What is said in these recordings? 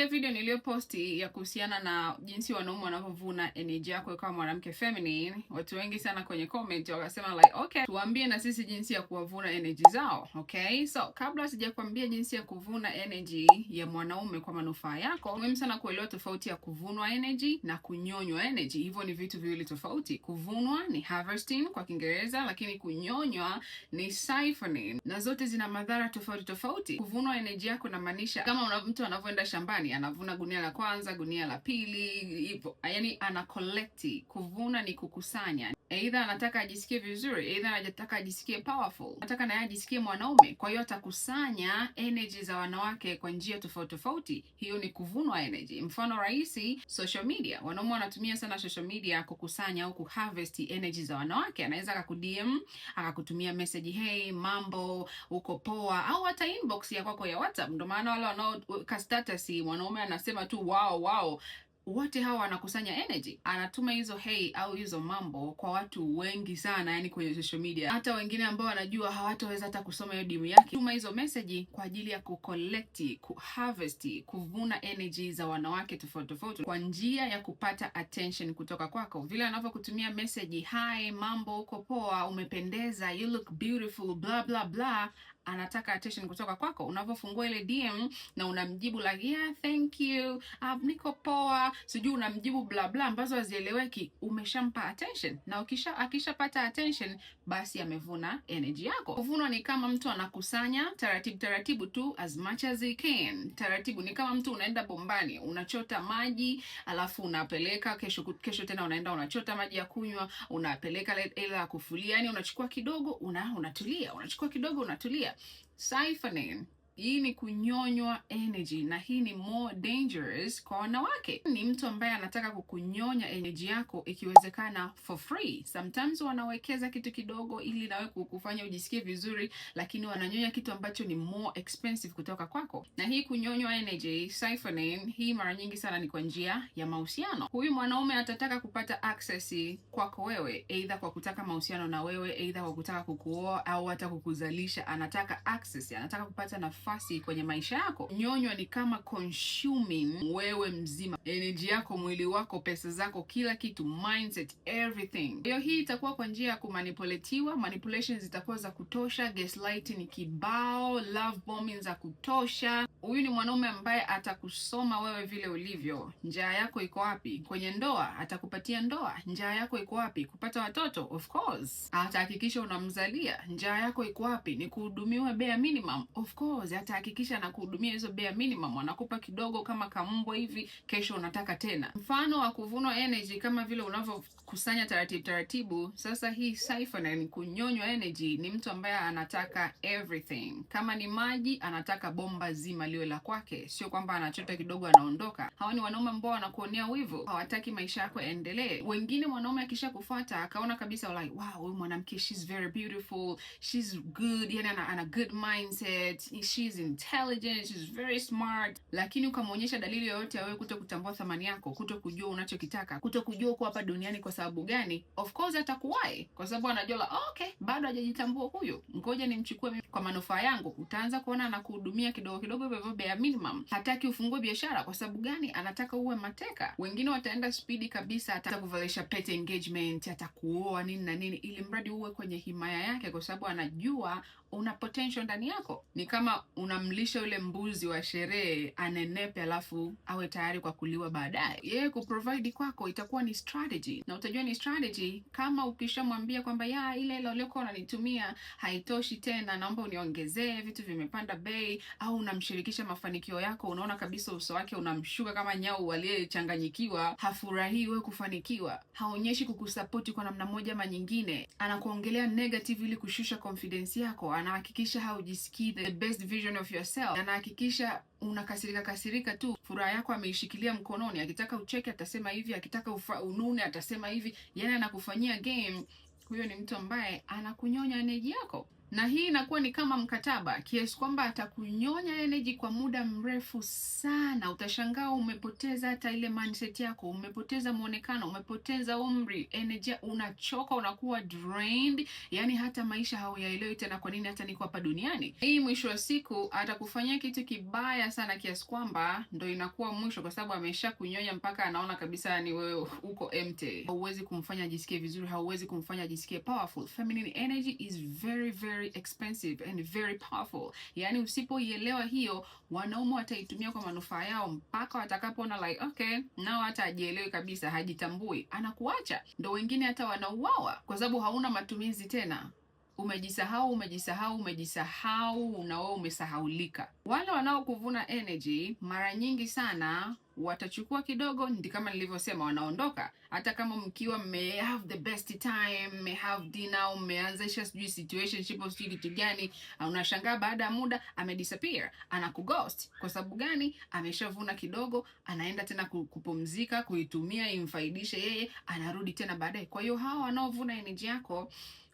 Ile video niliyoposti ya kuhusiana na jinsi wanaume wanavyovuna energy yako kama mwanamke feminine, watu wengi sana kwenye comment wakasema like, "Okay, tuambie na sisi jinsi ya kuwavuna energy zao." Okay, so kabla sijakwambia jinsi ya kuvuna energy ya mwanaume kwa manufaa yako, muhimu sana kuelewa tofauti ya kuvunwa energy na kunyonywa energy. Hivyo ni vitu viwili tofauti. Kuvunwa ni harvesting kwa Kiingereza, lakini kunyonywa ni siphoning, na zote zina madhara tofauti tofauti. Kuvunwa energy yako inamaanisha kama mtu anavyoenda shambani, anavuna gunia la kwanza, gunia la pili, hivyo yani ana collect. Kuvuna ni kukusanya. Either anataka ajisikie vizuri, either anataka ajisikie powerful, anataka naye ajisikie mwanaume. Kwa hiyo atakusanya energy za wanawake kwa njia tofauti tofauti. Hiyo ni kuvunwa energy. Mfano rahisi, social media. Wanaume wanatumia sana social media kukusanya au kuharvest energy za wanawake. Anaweza akaku-DM, akakutumia message, "Hey, mambo, uko poa?" au hata inbox ya kwako ya WhatsApp. Ndio maana wale wanaoweka status, mwanaume anasema tu Wow." Wote hawa wanakusanya energy. Anatuma hizo hey au hizo mambo kwa watu wengi sana, yani kwenye social media, hata wengine ambao wanajua hawataweza hata kusoma hiyo DM yake. Tuma hizo message kwa ajili ya kucollect, kuharvest, kuvuna energy za wanawake tofauti tofauti kwa njia ya kupata attention kutoka kwako. Vile anavyokutumia message, "Hi, mambo, uko poa, umependeza, you look beautiful, blah blah blah," anataka attention kutoka kwako. Unavyofungua ile DM na unamjibu like, "Yeah, thank you, niko poa," sijui unamjibu bla bla ambazo hazieleweki, umeshampa attention, na ukisha akishapata attention, basi amevuna energy yako. Kuvunwa ni kama mtu anakusanya taratibu taratibu tu, as much as he can, taratibu. Ni kama mtu unaenda bombani, unachota maji alafu unapeleka kesho, kesho tena unaenda unachota maji ya kunywa, unapeleka hela ya kufulia, yani unachukua kidogo, unatulia, unachukua kidogo, unatulia. Siphoning, hii ni kunyonywa energy na hii ni more dangerous kwa wanawake. Ni mtu ambaye anataka kukunyonya energy yako, ikiwezekana for free. Sometimes wanawekeza kitu kidogo ili nawe kukufanya ujisikie vizuri, lakini wananyonya kitu ambacho ni more expensive kutoka kwako. Na hii kunyonywa energy, siphoning, hii mara nyingi sana ni kwa njia ya mahusiano. Huyu mwanaume atataka kupata access kwako wewe, either kwa kutaka mahusiano na wewe, either kwa kutaka kukuoa au hata kukuzalisha. Anataka access, anataka kupata nafasi kwenye maisha yako. Nyonywa ni kama consuming wewe mzima, energy yako, mwili wako, pesa zako, kila kitu, mindset, everything. Hiyo hii itakuwa kwa njia ya kumanipulatiwa, manipulations zitakuwa za kutosha, gaslighting ni kibao, love bombing za kutosha. Huyu ni mwanaume ambaye atakusoma wewe vile ulivyo. Njaa yako iko wapi? Kwenye ndoa, atakupatia ndoa. Njaa yako iko wapi? Kupata watoto, of course, atahakikisha unamzalia. Njaa yako iko wapi? Ni kuhudumiwa bare minimum, of course, atahakikisha anakuhudumia hizo bare minimum, anakupa kidogo kama kambwa hivi, kesho unataka tena. Mfano wa kuvunwa energy kama vile unavyokusanya taratibu taratibu. Sasa hii siphon ni kunyonywa energy, ni mtu ambaye anataka everything. Kama ni maji, anataka bomba zima liwe la kwake, sio kwamba anachota kidogo anaondoka. Hawa ni wanaume ambao wanakuonea wivu, hawataki maisha yako yaendelee. Wengine mwanaume akishakufuata akaona kabisa like, "Wow, huyu mwanamke, she's very beautiful, she's good," yani ana good mindset, she's intelligent, she's very smart, lakini ukamwonyesha dalili yoyote ya wewe kuto kutambua thamani yako, kuto kujua unachokitaka, kuto kujua uko hapa duniani kwa sababu gani, of course atakuwahi, kwa sababu anajua la, "Oh, okay, bado hajajitambua huyu, ngoja nimchukue mimi kwa manufaa yangu." Utaanza kuona anakuhudumia kidogo kidogo hivyo hivyo, bare minimum. Hataki ufungue biashara. Kwa sababu gani? Anataka uwe mateka. Wengine wataenda spidi kabisa, atakuvalisha pete engagement, atakuoa nini na nini, ili mradi uwe kwenye himaya yake, kwa sababu anajua una potential ndani yako. Ni kama unamlisha yule mbuzi wa sherehe anenepe, alafu awe tayari kwa kuliwa baadaye. Yeye kuprovide kwako itakuwa ni strategy, na utajua ni strategy kama ukishamwambia kwamba ya ile hela uliokuwa unanitumia haitoshi tena, naomba uniongezee, vitu vimepanda bei, au unamshirikisha mafanikio yako, unaona kabisa uso wake unamshuka kama nyau aliyechanganyikiwa, hafurahii wewe kufanikiwa, haonyeshi kukusapoti kwa namna moja ama nyingine, anakuongelea negative ili kushusha confidence yako, anahakikisha haujisikii the best version of yourself, anahakikisha unakasirika kasirika tu, furaha yako ameishikilia mkononi. Akitaka ucheke atasema hivi, akitaka unune atasema hivi, yani anakufanyia game. Huyo ni mtu ambaye anakunyonya energy yako. Na hii inakuwa ni kama mkataba, kiasi kwamba atakunyonya energy kwa muda mrefu sana. Utashangaa umepoteza hata ile mindset yako, umepoteza mwonekano, umepoteza umri, energy, unachoka, unakuwa drained, yani hata maisha hauyaelewi tena, kwa nini hata niko hapa duniani. Hii mwisho wa siku atakufanyia kitu kibaya sana, kiasi kwamba ndo inakuwa mwisho, kwa sababu amesha kunyonya mpaka anaona kabisa ni wewe uko empty. Hauwezi kumfanya ajisikie vizuri, hauwezi kumfanya ajisikie powerful. Feminine energy is very very expensive and very powerful. Yani usipoielewa hiyo, wanaume wataitumia kwa manufaa yao mpaka watakapoona like okay, nao hata hajielewi kabisa, hajitambui, anakuacha. Ndo wengine hata wanauawa kwa sababu hauna matumizi tena. Umejisahau, umejisahau, umejisahau, na wewe umesahaulika. Wale wanaokuvuna energy mara nyingi sana watachukua kidogo, ndi kama nilivyosema, wanaondoka. Hata kama mkiwa mme have the best time, mme have dinner, mmeanzisha sijui situationship au sijui kitu gani, unashangaa baada ya muda amedisappear, anakughost. Kwa sababu gani? Ameshavuna kidogo, anaenda tena kupumzika, kuitumia imfaidishe yeye, anarudi tena baadaye. Kwa hiyo hawa wanaovuna energy yako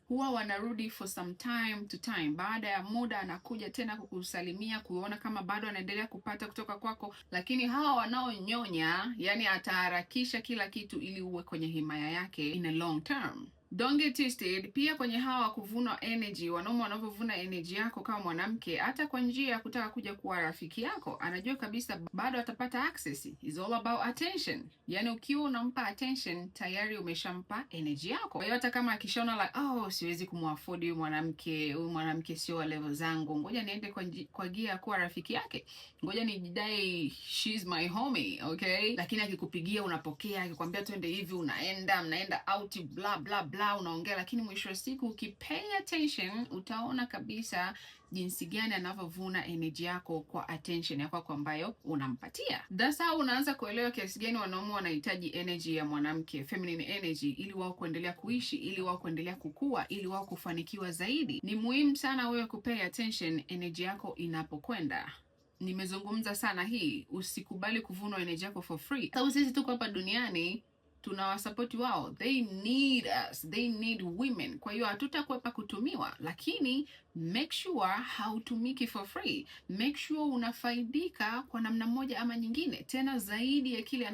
huwa wanarudi for some time to time. Baada ya muda anakuja tena kukusalimia, kuona kama bado anaendelea kupata kutoka kwako. Lakini hawa wanaonyonya, yani ataharakisha kila kitu ili uwe kwenye himaya yake in a long term. Don't get twisted. Pia kwenye hawa wa kuvuna energy, wanaume wanavyovuna energy yako kama mwanamke, hata kwa njia ya kutaka kuja kuwa rafiki yako, anajua kabisa bado atapata access. It's all about attention. Yani ukiwa unampa attention, tayari umeshampa energy yako. Kwa hiyo hata kama akishaona like, oh, siwezi kumuafford huyu mwanamke, huyu mwanamke sio wa level zangu, ngoja niende kwa gia ya kuwa rafiki yake, ngoja nijidai she's my homie, okay? Lakini akikupigia unapokea, akikwambia twende hivi unaenda, mnaenda out, bla bla bla, unaongea, lakini mwisho wa siku ukipay attention utaona kabisa jinsi gani anavyovuna energy yako kwa attention yako kwako ambayo unampatia. That's how unaanza kuelewa kiasi gani wanaume wanahitaji energy ya mwanamke, feminine energy, ili wao kuendelea kuishi, ili wao kuendelea kukua, ili wao kufanikiwa zaidi. Ni muhimu sana wewe kupay attention energy yako inapokwenda. Nimezungumza sana hii, usikubali kuvunwa energy yako for free. Sababu sisi tuko hapa duniani tunawasapoti wao, they need us, they need women. Kwa hiyo hatutakwepa kutumiwa, lakini make sure hautumiki for free. Make sure unafaidika kwa namna moja ama nyingine, tena zaidi ya kile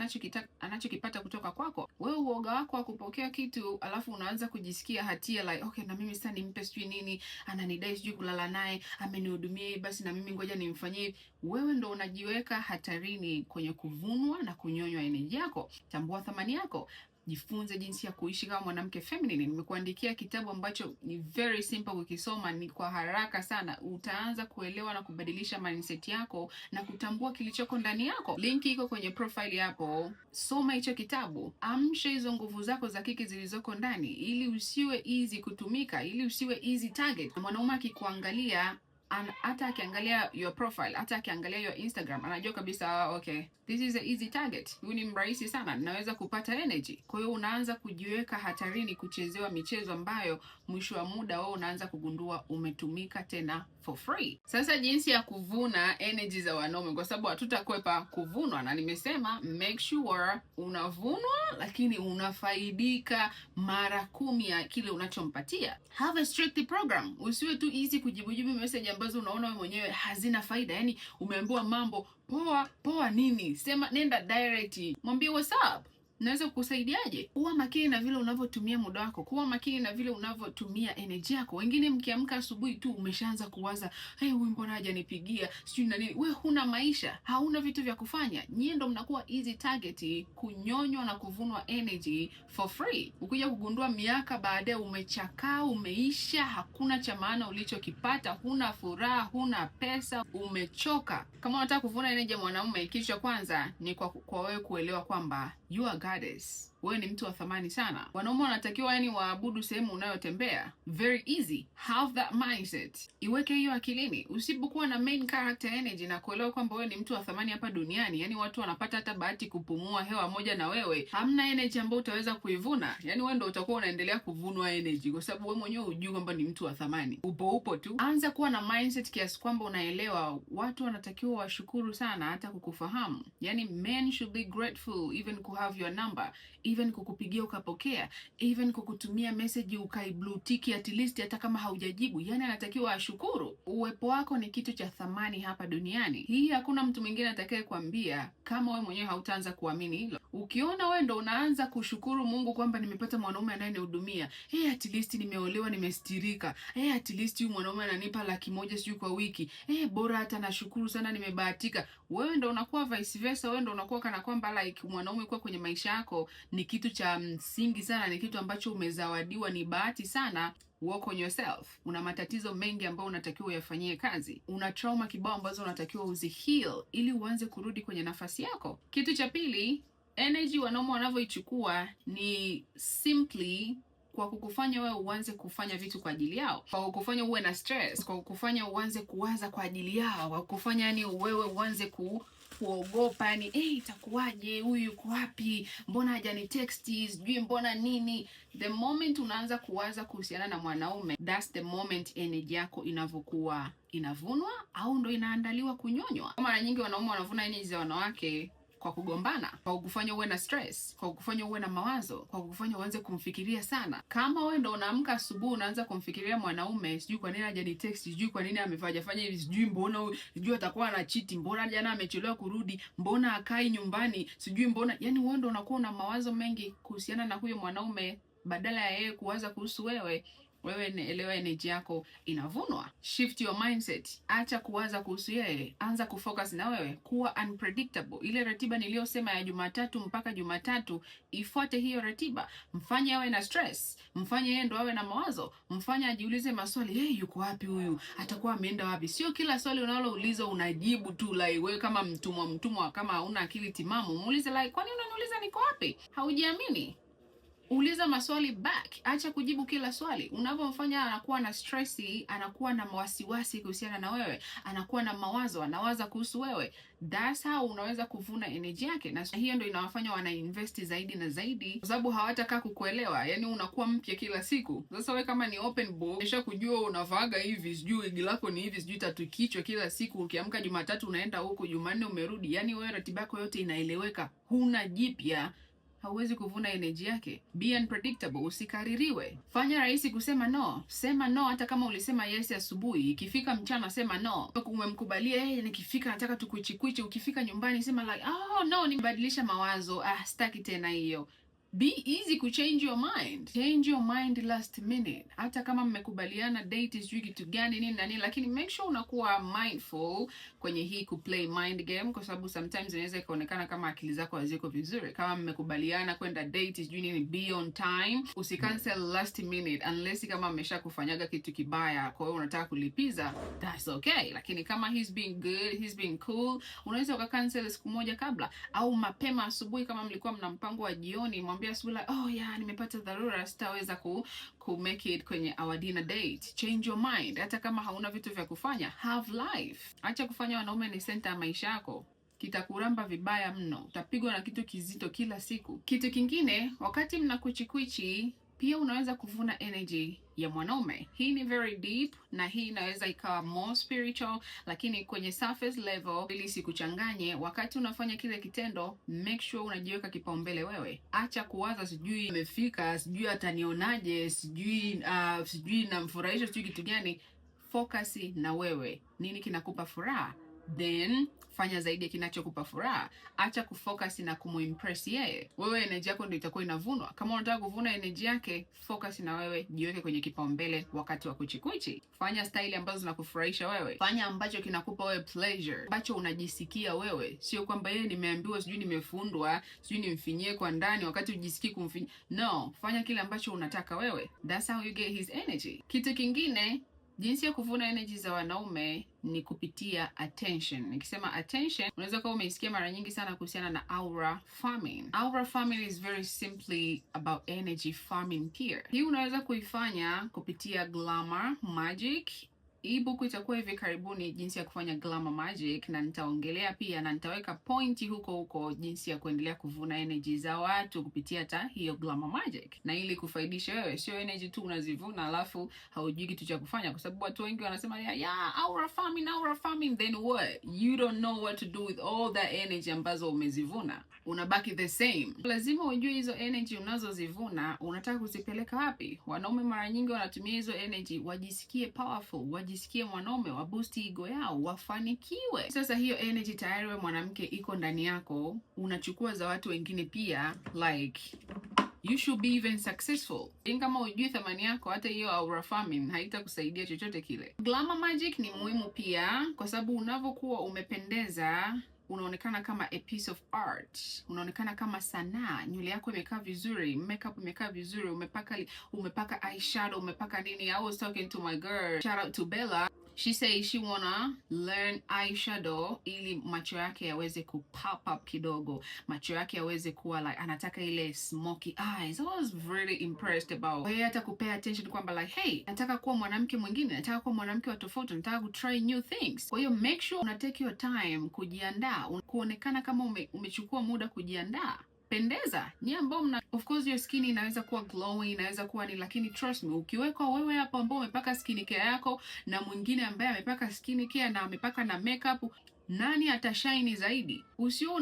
anachokipata kutoka kwako. Wewe uoga wako wa kupokea kitu alafu unaanza kujisikia hatia like okay, na mimi sasa nimpe sijui nini, ananidai sijui kulala naye, amenihudumia, basi na mimi ngoja nimfanyie. Wewe ndo unajiweka hatarini kwenye kuvunwa na kunyonywa energy yako. Tambua thamani yako. Jifunze jinsi ya kuishi kama mwanamke feminine. Nimekuandikia kitabu ambacho ni very simple kukisoma, ni kwa haraka sana. Utaanza kuelewa na kubadilisha mindset yako na kutambua kilichoko ndani yako. Link iko kwenye profile hapo. Soma hicho kitabu, amsha hizo nguvu zako za kike zilizoko ndani, ili usiwe easy kutumika, ili usiwe easy target. Mwanaume akikuangalia, hata akiangalia your profile, hata akiangalia your Instagram, anajua kabisa, okay, this is a easy target, huyu ni mrahisi sana, naweza kupata energy. Kwa hiyo unaanza kujiweka hatarini kuchezewa michezo ambayo mwisho wa muda wewe unaanza kugundua umetumika tena for free. Sasa jinsi ya kuvuna energy za wanaume, kwa sababu hatutakwepa kuvunwa, na nimesema make sure unavunwa, lakini unafaidika mara 10 ya kile unachompatia. Have a strict program, usiwe tu easy kujibujibu message ambazo unaona wewe mwenyewe hazina faida. Yani umeambiwa mambo poa poa nini, sema nenda direct, mwambie what's up, naweza kukusaidiaje? Kuwa makini na vile unavyotumia muda wako, kuwa makini na vile unavyotumia energy yako. Wengine mkiamka asubuhi tu umeshaanza kuwaza, hey, huyu mbona hajanipigia sijui na nini. We huna maisha, hauna vitu vya kufanya. Nyie ndo mnakuwa easy target kunyonywa na kuvunwa energy for free. Ukija kugundua miaka baadaye umechakaa, umeisha, hakuna cha maana ulichokipata, huna furaha, huna pesa, umechoka. Kama unataka kuvuna energy ya mwanaume, kitu cha kwanza ni kwa wewe kuelewa kwamba you are goddess. Wewe ni mtu wa thamani sana. Wanaume wanatakiwa yani waabudu sehemu unayotembea. Very easy. Have that mindset. Iweke hiyo akilini. Usipokuwa na main character energy na kuelewa kwamba wewe ni mtu wa thamani hapa duniani, yani watu wanapata hata bahati kupumua hewa moja na wewe, hamna energy ambayo utaweza kuivuna. Yani wewe ndio utakuwa unaendelea kuvunwa energy kwa sababu wewe mwenyewe hujui kwamba ni mtu wa thamani. Upo upo tu. Anza kuwa na mindset kiasi kwamba unaelewa watu wanatakiwa washukuru sana hata kukufahamu. Yani men should be grateful even to have your your number, even kukupigia ukapokea, even kukutumia message ukaiblue tick at least hata kama haujajibu. Yani anatakiwa ashukuru. Uwepo wako ni kitu cha thamani hapa duniani. Hii hakuna mtu mwingine atakaye kuambia kama wewe mwenyewe hautaanza kuamini hilo. Ukiona wewe ndo unaanza kushukuru Mungu kwamba nimepata mwanaume anayenihudumia, hey, at least nimeolewa, nimestirika, hey, at least huyu mwanaume ananipa 100,000 sijui kwa wiki, hey, bora hata nashukuru sana nimebahatika. Wewe ndo unakuwa vice versa, wewe ndo unakuwa kana kwamba like mwanaume kuwa kwenye maisha yako ni kitu cha msingi sana, ni kitu ambacho umezawadiwa, ni bahati sana. Work on yourself. Una matatizo mengi ambayo unatakiwa uyafanyie kazi, una trauma kibao ambazo unatakiwa uziheal ili uanze kurudi kwenye nafasi yako. Kitu cha pili, energy wanaume wanavyoichukua ni simply kwa kukufanya wewe uanze kufanya vitu kwa ajili yao, kwa kukufanya uwe na stress, kwa kukufanya uanze kuwaza kwa ajili yao, kwa kukufanya yani wewe uanze kuogopa yani, hey, itakuwaje, huyu yuko wapi, mbona hajani text, sijui mbona nini. The moment unaanza kuwaza kuhusiana na mwanaume, that's the moment energy yako inavyokuwa inavunwa au ndo inaandaliwa kunyonywa. Mara nyingi wanaume wanavuna energy za wanawake kwa kugombana, kwa kukufanya uwe na stress, kwa kukufanya uwe na mawazo, kwa kukufanya uanze kumfikiria sana. Kama wewe ndo unaamka asubuhi unaanza kumfikiria mwanaume, sijui kwa nini hajani text, sijui kwa nini amefanya fanya hivi, sijui mbona, sijui atakuwa anacheat, mbona jana amechelewa kurudi, mbona akai nyumbani, sijui mbona, yani wewe ndo unakuwa una mawazo mengi kuhusiana na huyo mwanaume badala ya yeye kuwaza kuhusu wewe. Wewe elewa, energy yako inavunwa. Shift your mindset, acha kuwaza kuhusu yeye, anza kufocus na wewe, kuwa unpredictable. Ile ratiba niliyosema ya Jumatatu mpaka Jumatatu, ifuate hiyo ratiba. Mfanye awe na stress, mfanye yeye ndo awe na mawazo, mfanye ajiulize maswali, hey, yuko wapi huyu, atakuwa ameenda wapi? Sio kila swali unaloulizwa unajibu tu like wewe kama mtumwa mtumwa, kama hauna akili timamu. Muulize like, kwani unaniuliza niko wapi? Haujiamini? Uliza maswali back, acha kujibu kila swali. Unavyomfanya anakuwa na stress, anakuwa na wasiwasi kuhusiana na wewe, anakuwa na mawazo, anawaza kuhusu wewe. That's how unaweza kuvuna energy yake, na hiyo ndio inawafanya wana invest zaidi na zaidi, kwa sababu hawatakaa kukuelewa. Yani unakuwa mpya kila siku. Sasa wewe kama ni open book, kisha kujua unavaaga hivi, sijui wigi lako ni hivi, sijui tatu kichwa kila siku, ukiamka Jumatatu unaenda huku, Jumanne umerudi, yani wewe ratiba yako yote inaeleweka, huna jipya, hauwezi kuvuna energy yake. Be unpredictable, usikaririwe. Fanya rahisi kusema no. Sema no hata kama ulisema yes asubuhi, ikifika mchana sema no. Umemkubalia, hey, nikifika nataka tukuichikwichi. Ukifika nyumbani sema like, oh no, nimebadilisha mawazo, ah, sitaki tena hiyo. Be easy ku change your mind. Change your mind last minute. Hata kama mmekubaliana date sijui kitu gani nini na nini, lakini make sure unakuwa mindful kwenye hii ku play mind game, kwa sababu sometimes inaweza ikaonekana kama akili zako haziko vizuri. Kama mmekubaliana kwenda date sijui nini, be on time, usicancel last minute unless kama amesha kufanyaga kitu kibaya, kwa hiyo unataka kulipiza, that's okay. Lakini kama he's being good, he's being cool, unaweza ukacancel siku moja kabla au mapema asubuhi. Kama mlikuwa mna mpango wa jioni, mwambie asubuhi like, oh yeah, nimepata dharura, sitaweza ku make it kwenye our dinner date. Change your mind. Hata kama hauna vitu vya kufanya, have life. Acha kufanya wanaume ni center ya maisha yako, kitakuramba vibaya mno, utapigwa na kitu kizito kila siku. Kitu kingine, wakati mna kwichikwichi, pia unaweza kuvuna energy ya mwanaume. Hii ni very deep na hii inaweza ikawa more spiritual, lakini kwenye surface level, ili sikuchanganye, wakati unafanya kile kitendo, make sure unajiweka kipaumbele wewe. Acha kuwaza sijui amefika, sijui atanionaje, sijui namfurahisha, sijui kitu gani. Focus na wewe, nini kinakupa furaha, then fanya zaidi ya kinachokupa furaha. Acha kufocus na kumuimpress yeye. Wewe energy yako ndio itakuwa inavunwa. Kama unataka kuvuna energy yake, focus na wewe, jiweke kwenye kipaumbele wakati wa kuchikuchi. Fanya style ambazo zinakufurahisha wewe, fanya ambacho kinakupa wewe pleasure, ambacho unajisikia wewe, sio kwamba yeye nimeambiwa, sijui nimefundwa, sijui nimfinyie kwa ndani wakati ujisikii kumfinyia. No, fanya kile ambacho unataka wewe. That's how you get his energy. Kitu kingine, jinsi ya kuvuna energy za wanaume ni kupitia attention. Nikisema attention, unaweza kuwa umeisikia mara nyingi sana kuhusiana na aura farming. Aura farming is very simply about energy farming pia. Hii unaweza kuifanya kupitia glamour magic. Ebook itakuwa hivi karibuni, jinsi ya kufanya glamour magic, na nitaongelea pia na nitaweka pointi huko huko jinsi ya kuendelea kuvuna energy za watu kupitia hata hiyo glamour magic, na ili kufaidisha wewe, sio energy tu unazivuna alafu haujui kitu cha kufanya, kwa sababu watu wengi wanasema, Yeah, aura farming," then what? You don't know what to do with all that energy ambazo umezivuna, unabaki the same. Lazima ujue hizo energy unazozivuna unataka kuzipeleka wapi. Wanaume mara nyingi wanatumia hizo energy wajisikie powerful, wajisikie mwanaume, waboost ego yao, wafanikiwe. Sasa hiyo energy tayari wewe mwanamke iko ndani yako, unachukua za watu wengine pia, like you should be even successful. Kama hujui thamani yako, hata hiyo aura farming haitakusaidia chochote kile. Glamour magic ni muhimu pia, kwa sababu unavyokuwa umependeza unaonekana kama a piece of art, unaonekana kama sanaa. Nywele yako imekaa vizuri, makeup imekaa vizuri, umepaka eyeshadow, umepaka nini. I was talking to my girl, shout out to Bella. She say she wanna learn eyeshadow ili macho yake yaweze ku pop up kidogo, macho yake yaweze kuwa like, anataka ile smoky eyes. I was really impressed about yeye hata kupay attention kwamba like, hey, nataka kuwa mwanamke mwingine, nataka kuwa mwanamke wa tofauti, nataka ku try new things. Kwa hiyo make sure una take your time kujiandaa, kuonekana kama umechukua muda kujiandaa. Pendeza. Nyie ambao mna, of course your skin inaweza kuwa glowing, inaweza kuwa ni, lakini trust me, ukiwekwa wewe hapo ambao umepaka skin care yako na mwingine ambaye amepaka skin care na amepaka na makeup, nani atashine zaidi? Usio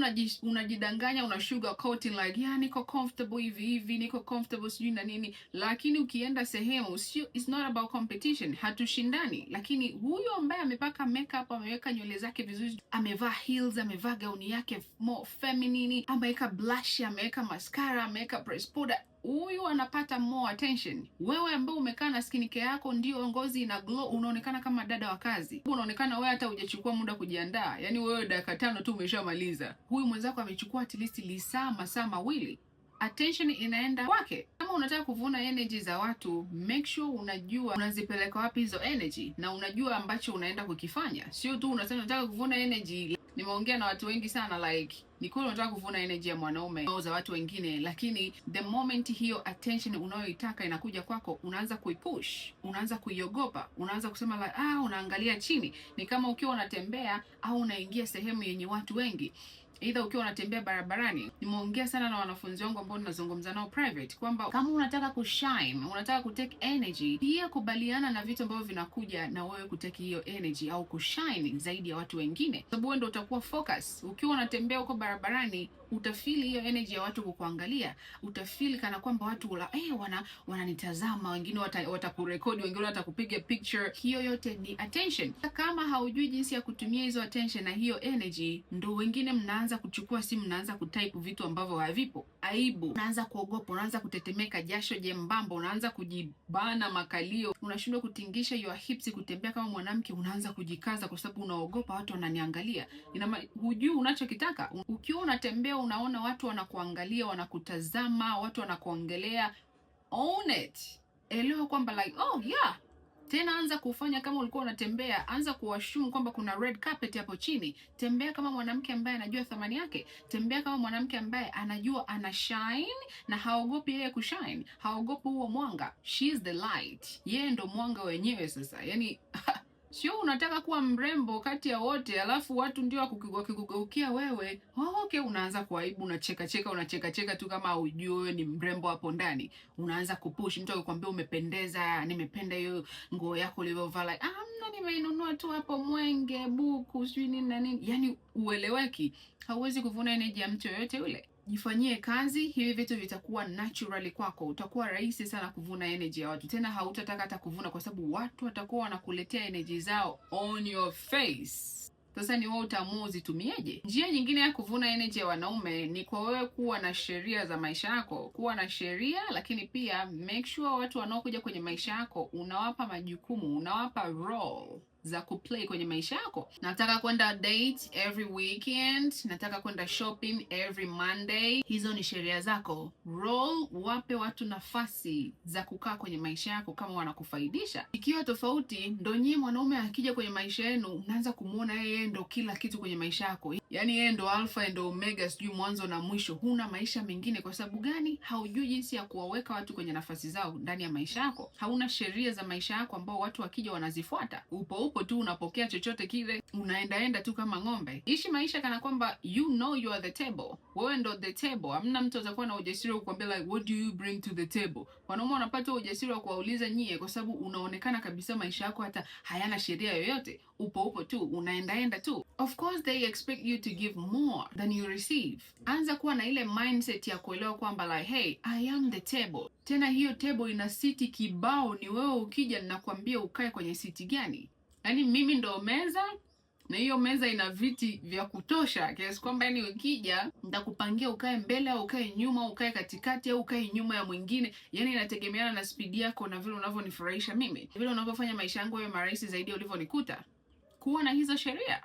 unajidanganya, una sugar coating like, yeah, niko comfortable hivi hivi, niko comfortable sijui na nini, lakini ukienda sehemu sio, it's not about competition, hatushindani. Lakini huyo ambaye amepaka makeup, ameweka nywele zake vizuri, amevaa heels, amevaa gauni yake more feminine, ameweka blush, ameweka mascara, ameweka press powder, huyu anapata more attention. Wewe ambao umekaa na skin care yako ndio ngozi ina glow, unaonekana kama dada wa kazi, unaonekana wewe hata hujachukua muda kujiandaa, yaani wewe dakika 5 tu umeshamaliza. Huyu mwenzako amechukua at least lisaa masaa 2, attention inaenda kwake. Kama unataka kuvuna energy za watu, make sure unajua unazipeleka wapi hizo energy na unajua ambacho unaenda kukifanya, sio tu unasema nataka kuvuna energy. Nimeongea na watu wengi sana, like ni kweli unataka kuvuna energy ya mwanaume au za watu wengine, lakini the moment hiyo attention unayoitaka inakuja kwako, unaanza kuipush, unaanza kuiogopa, unaanza kusema like, ah, unaangalia chini. Ni kama ukiwa unatembea au unaingia sehemu yenye watu wengi, either ukiwa unatembea barabarani. Nimeongea sana na wanafunzi wangu ambao ninazungumza nao private kwamba kama unataka kushine, unataka kutake energy, pia kubaliana na vitu ambavyo vinakuja na wewe kutake hiyo energy au kushine zaidi ya watu wengine, sababu wewe ndio utakuwa focus. Ukiwa unatembea huko barabarani, utafeel hiyo energy ya watu kukuangalia, utafeel kana kwamba watu wananitazama, wengine watakurekodi, wengine watakupiga picture. Hiyo yote ni attention. Kama haujui jinsi ya kutumia hizo attention na hiyo energy, ndo wengine mnaanza kuchukua simu, mnaanza kutype vitu ambavyo havipo, aibu, unaanza kuogopa, unaanza kutetemeka, jasho jembamba, unaanza kujibana makalio, unashindwa kutingisha your hips, kutembea kama mwanamke, unaanza kujikaza kwa sababu unaogopa watu wananiangalia. Hujui unachokitaka. Ukiwa unatembea unaona watu wanakuangalia, wanakutazama, watu wanakuongelea, own it. Elewa kwamba like, oh yeah, tena anza kufanya kama ulikuwa unatembea, anza kuassume kwamba kuna red carpet hapo chini. Tembea kama mwanamke ambaye anajua thamani yake. Tembea kama mwanamke ambaye anajua ana shine na haogopi yeye kushine, haogopi huo mwanga. She is the light, yeye ndo mwanga wenyewe. Sasa yani sio unataka kuwa mrembo kati ya wote, alafu watu ndio wakikugeukia wewe, oh, okay, unaanza kuaibu, unacheka cheka, unacheka cheka tu kama hujui wewe ni mrembo hapo ndani. Unaanza kupush mtu akikwambia umependeza, nimependa hiyo nguo yako ulivyovaa, like, ah, nimeinunua tu hapo Mwenge buku sijui nini na nini, yani ueleweki. Hauwezi kuvuna energy ya mtu yoyote yule. Jifanyie kazi, hivi vitu vitakuwa naturally kwako, utakuwa rahisi sana kuvuna energy ya watu. Tena hautataka hata kuvuna, kwa sababu watu watakuwa wanakuletea energy zao on your face. Sasa ni wewe utaamua uzitumieje. Njia nyingine ya kuvuna energy ya wanaume ni kwa wewe kuwa na sheria za maisha yako, kuwa na sheria, lakini pia make sure watu wanaokuja kwenye maisha yako unawapa majukumu, unawapa role. za kuplay kwenye maisha yako. Nataka kwenda date every weekend, nataka kwenda shopping every Monday. Hizo ni sheria zako. Role, wape watu nafasi za kukaa kwenye maisha yako kama wanakufaidisha. Ikiwa tofauti, ndo nyie mwanaume akija kwenye maisha yenu mnaanza kumuona yeye ndo kila kitu kwenye maisha yako, yaani yeye ndo alpha ndo omega, sijui mwanzo na mwisho. Huna maisha mengine. Kwa sababu gani? Haujui jinsi ya kuwaweka watu kwenye nafasi zao ndani ya maisha yako. Hauna sheria za maisha yako ambao watu wakija wanazifuata. Upo upo tu, unapokea chochote kile, unaendaenda tu kama ng'ombe. Ishi maisha kana kwamba you know you are the table, wewe ndo the table. Hamna mtu atakuwa na ujasiri wa kukwambia like, "What do you bring to the table?" Wanaume wanapata ujasiri wa kuwauliza nyie, kwa sababu unaonekana kabisa maisha yako hata hayana sheria yoyote. Upo upo tu, unaendaenda tu. Of course they expect you to give more than you receive. Anza kuwa na ile mindset ya kuelewa kwamba like, hey, I am the table. Tena hiyo table ina siti kibao, ni wewe ukija ninakwambia ukae kwenye siti gani. Yaani mimi ndo meza na hiyo meza ina viti vya kutosha kiasi kwamba yani ukija nitakupangia ukae mbele au ukae nyuma au ukae katikati au ukae nyuma ya mwingine. Yani inategemeana na spidi yako na vile unavyonifurahisha mimi, vile unavyofanya maisha yangu yawe marahisi zaidi ulivyonikuta. Kuwa na hizo sheria.